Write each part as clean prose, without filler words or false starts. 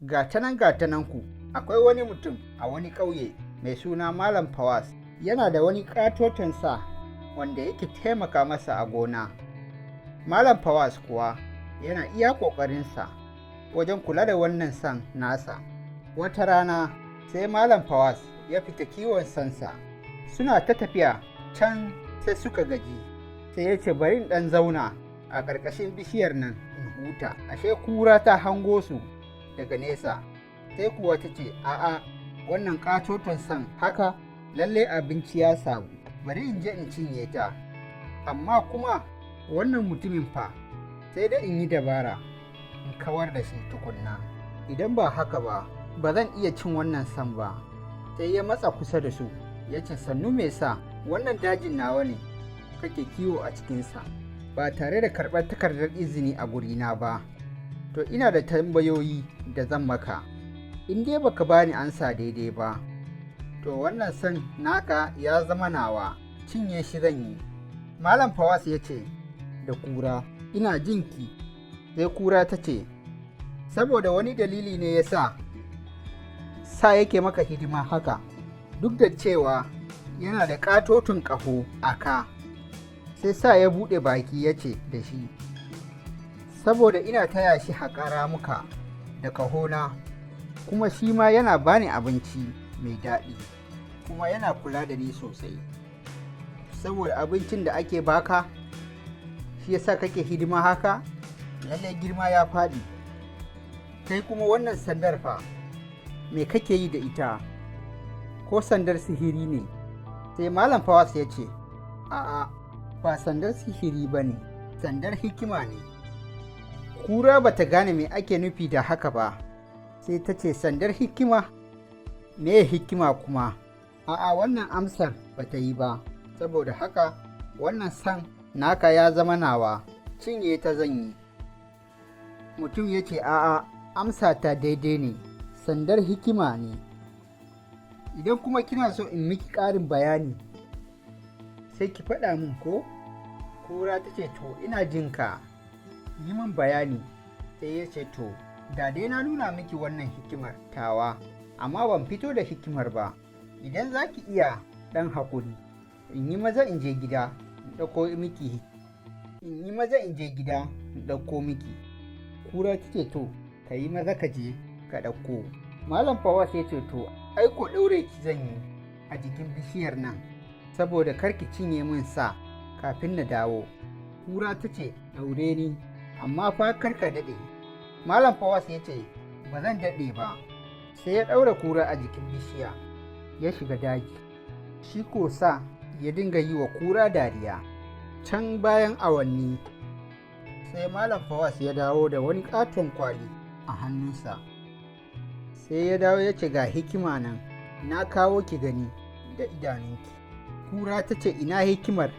Gatanan ku, akwai wani mutum a wani ƙauye mai suna Malam Fawaz, yana da wani ƙatoton sa wanda yake taimaka masa a gona. Malam Fawaz kuwa yana iya ƙoƙarinsa wajen kula da wannan san nasa. Wata rana sai Malam Fawaz ya fita kiwon sansa. Suna ta tafiya can sai suka gaji, sai ya ce, "Bari in ɗan zauna a ƙarƙashin bishiyar nan in huta." Ashe kura ta hango su daga nesa, sai kuwa ta ce, "A'a, wannan ƙatoton san haka, lallai abinci ya samu, bari in je in cinye ta. Amma kuma wannan mutumin fa, sai dai in yi dabara in kawar da shi tukunna. Idan ba haka ba, ba zan iya cin wannan san ba." Sai ya matsa kusa da su, ya ce, "Sannu mai sa, wannan dajin nawa ne kake kiwo a cikinsa ba tare da karɓar takardar izini a gurina ba. To, ina da tambayoyi da zan maka. In dai baka bani ansa daidai ba, to wannan san naka ya zama nawa, cinye shi zan yi." Malam Fawas ya ce da kura, "Ina jinki." Sai kura ta ce, "Saboda wani dalili ne ya sa sa yake maka hidima haka, duk da cewa yana da ƙatotun ƙaho a ka?" Sai sa ya buɗe baki ya ce da shi, "Saboda ina taya shi haƙa ramuka da ƙahona, kuma shi ma yana bani abinci mai daɗi, kuma yana kula da ni sosai." "Saboda abincin da ake baka shi yasa kake hidima haka? Lallai girma ya faɗi. Kai kuma wannan sandar fa, me kake yi da ita? Ko sandar sihiri ne?" Sai Malam Fawas ya ce, "A'a, ba sandar sihiri ba ne, sandar hikima ne." Kura ba ta gane me ake nufi da haka ba, sai ta ce, "Sandar hikima? Me hikima kuma? A'a, wannan amsar ba ta yi ba. Saboda haka wannan san naka ya zama nawa, cinye ta zan yi." Mutum ya ce, "A'a, amsa ta daidai ne, sandar hikima ne. Idan kuma kina so in miki ƙarin bayani, sai ki faɗa min ko?" Kura ta ce, "To, ina jin ka, yi min bayani." Sai ya ce, "To, da dai na nuna miki wannan hikimar tawa, amma ban fito da hikimar ba. Idan za ki iya ɗan haƙuri, in yi maza in je gida in ɗauko miki, in yi maza in je gida in ɗauko miki." Kura ta ce, "To, ka yi maza ka je ka ɗauko." Malam Fawas ya ce, "To, ai ko ɗaure ki zan yi a jikin bishiyar nan, saboda kar ki cinye min sa kafin na dawo." Kura ta ce, "Ɗaure ni, amma fa kar ka daɗe." Malam Fawas ya ce, "Ba zan daɗe ba." Sai ya ɗaure kura a jikin bishiya, ya shiga daji. Shi ko sa ya dinga yi wa kura dariya. Can bayan awanni, sai Malam Fawas ya dawo da wani ƙaton kwali a hannunsa. Sai ya dawo ya ce, "Ga hikima nan na kawo, ki gani da idanunki." Kura ta ce, "Ina hikimar?"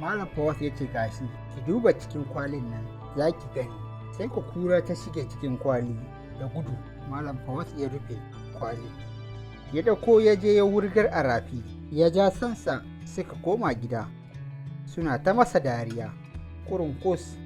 Malam Fawas ya ce, "Gashi, ki duba cikin kwalin nan, za ki gani." Sai ku kura ta shige cikin kwali da gudu. Malam Fawas ya rufe kwali, ya ɗauko, ya je ya wurgar a rafi, ya ja sansa suka koma gida, suna ta masa dariya. Kurunkus.